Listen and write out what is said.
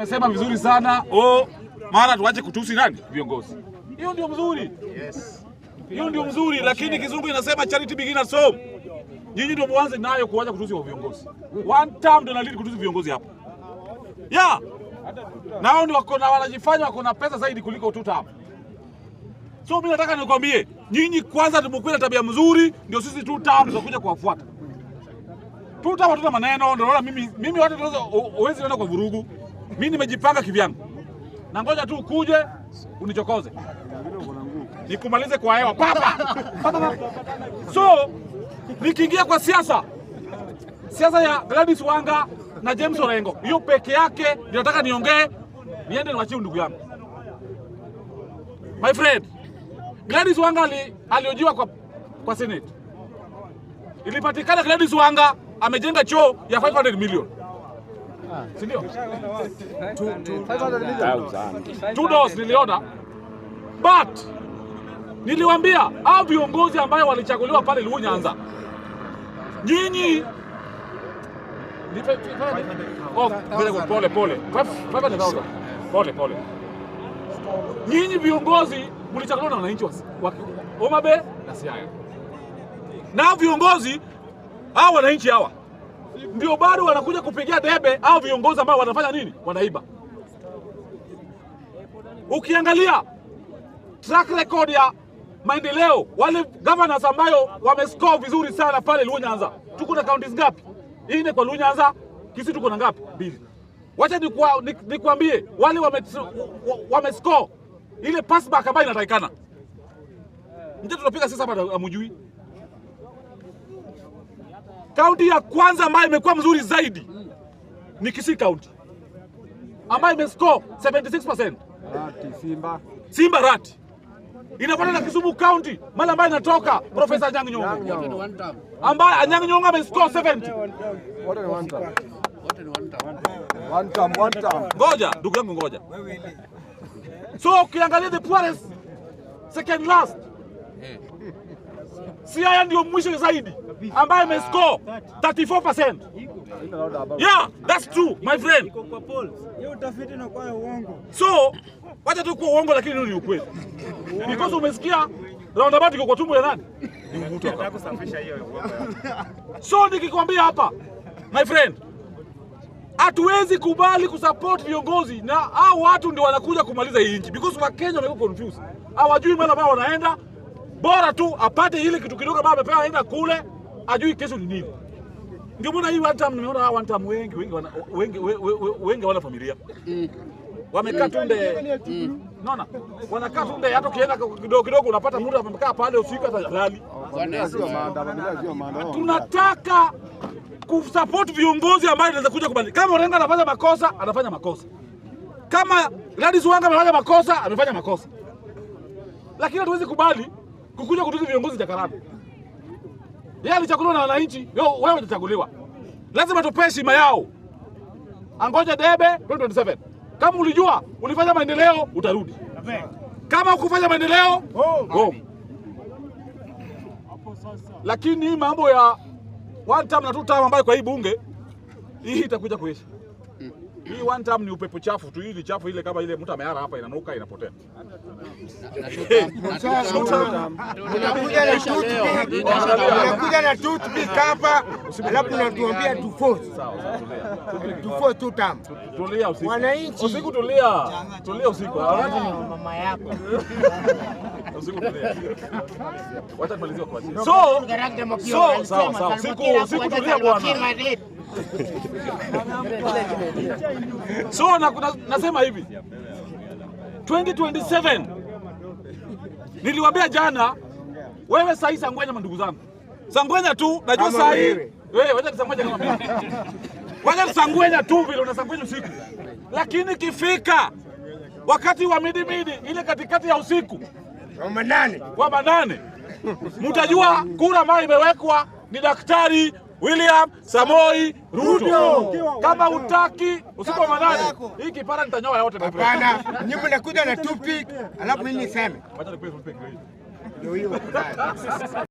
Umesema vizuri sana. Oh, mara tuache kutusi nani? Viongozi. Hiyo ndio mzuri. Yes. Hiyo ndio mzuri, lakini kizungu inasema charity begins at home. Nyinyi ndio mwanze nayo kuacha kutusi wa viongozi. One time ndio nalidi kutusi viongozi hapa. Yeah. Nao ndio wako na wanajifanya wako na pesa zaidi kuliko two term. So mimi nataka nikwambie, nyinyi kwanza tumekuwa na tabia mzuri, ndio sisi two term tutakuja kuwafuata. Two term hatuna maneno, ndio naona mimi watu tunaweza huwezi niona kwa vurugu. Mimi nimejipanga kivyangu. Na ngoja tu ukuje unichokoze. Nikumalize kwa hewa papa. Papa, papa. So nikiingia kwa siasa, siasa ya Gladys Wanga na James Orengo, hiyo peke yake ndio nataka niongee, niende niwachie ndugu yangu. My friend, Gladys Wanga aliojiwa kwa Senate. Ilipatikana Gladys Wanga amejenga choo ya 500 million. Si ndio? Two doors niliona. But niliwaambia hao viongozi ambayo walichaguliwa pale Luo Nyanza, nyinyi oh, very good. Pole pole. 500,000. Pole pole. Nyinyi viongozi mlichaguliwa na wananchi wa Homa Bay na Siaya. Na viongozi hao wananchi hawa ndio bado wanakuja kupigia debe hao viongozi ambao wanafanya nini? Wanaiba. Ukiangalia track record ya maendeleo, wale governors ambayo wamescore vizuri sana pale Luo Nyanza, tuko na counties ngapi? Nne kwa Luo Nyanza, Kisii tuko na ngapi? Mbili. Wacha nikwambie wale wamescore ile pass mark ambayo inatakikana. Ndio tunapiga sasa hapa hamjui. Kaunti ya kwanza ambayo imekuwa mzuri zaidi ni Kisii County ambayo imescore 76%. Rati, Simba. Simba Rati inafuatana na Kisumu County, mali ambayo inatoka Professor Anyang' Nyong'o ambaye Anyang' Nyong'o amescore 70. Wote ni one term. One term, one term. Ngoja ndugu yangu, ngoja. So ukiangalia the poorest second last, Siaya ndio mwisho zaidi ambaye amescore 34%. Yeah, that's true my friend. Hiyo utafiti inakuwa ya uongo. So wacha tu kuwa uongo, lakini hiyo ni ukweli because umesikia roundabout iko kwa tumbo ya nani? Ni Uhutu hapa. So nikikwambia hapa my friend, hatuwezi kubali kusupport viongozi na hao watu ndio wanakuja kumaliza hii nchi because Wakenya wamekuwa confused, hawajui mahali ambao wanaenda. Bora tu apate ile kitu kidogo ambayo amepewa, aenda kule, ajui kesho ni nini. Ndio maana hii one term nimeona hawa one term wengi wengi wana, wengi wengi wana familia wamekaa tu nde, naona wanakaa tu nde, hata ukienda kidogo kidogo unapata mtu amekaa pale usiku hata halali. Familia sio maandamano, familia sio maandamano. Tunataka kusupport viongozi ambao inaweza kuja kubadilika. Kama Orengo anafanya makosa, anafanya makosa. Kama Gladys Wanga amefanya makosa, amefanya makosa. Lakini hatuwezi kubali kukuja kutusi viongozi jakarani. Yeye alichaguliwa na wananchi, wewe utachaguliwa. Lazima tupe heshima yao. Angoja debe 2027. Kama ulijua ulifanya maendeleo utarudi. Kama hukufanya maendeleo, home. Lakini hii mambo ya one term na two term ambayo kwa hii bunge hii itakuja kuisha. Hii one term ni upepo chafu tu, hii ni chafu ile kama ile mtu amehara hapa inanuka inapotea. Unakuja na toothpick, unakuja na toothpick hapa, alafu unatuambia tu force. Sawa sawa, tulia. Tu force two term. Tulia usiku. Wananchi. Usiku tulia. Tulia usiku. Mama yako. Usiku tulia. Wacha tumalizie kwa. So sawa sawa. Usiku usiku tulia bwana. So nasema hivi 2027 niliwaambia jana, wewe sahi Sangwenya, ndugu zangu, Sangwenya tu najua Kama sahi wewe. wewe, wacha Sangwenya kama mimi, wacha Sangwenya tu vile unasangwenya usiku, lakini kifika wakati wa midi midi ile katikati ya usiku Ramadhani. wa manane, mtajua kura ambayo imewekwa ni Daktari William Samoi Ruto. Kama utaki usiku wa manane, hii kipara nitanyoa yote my friend. Hapana, nyinyi mnakuja na toothpick, alafu mimi niseme. Wacha nikupe toothpick. Ndio hiyo.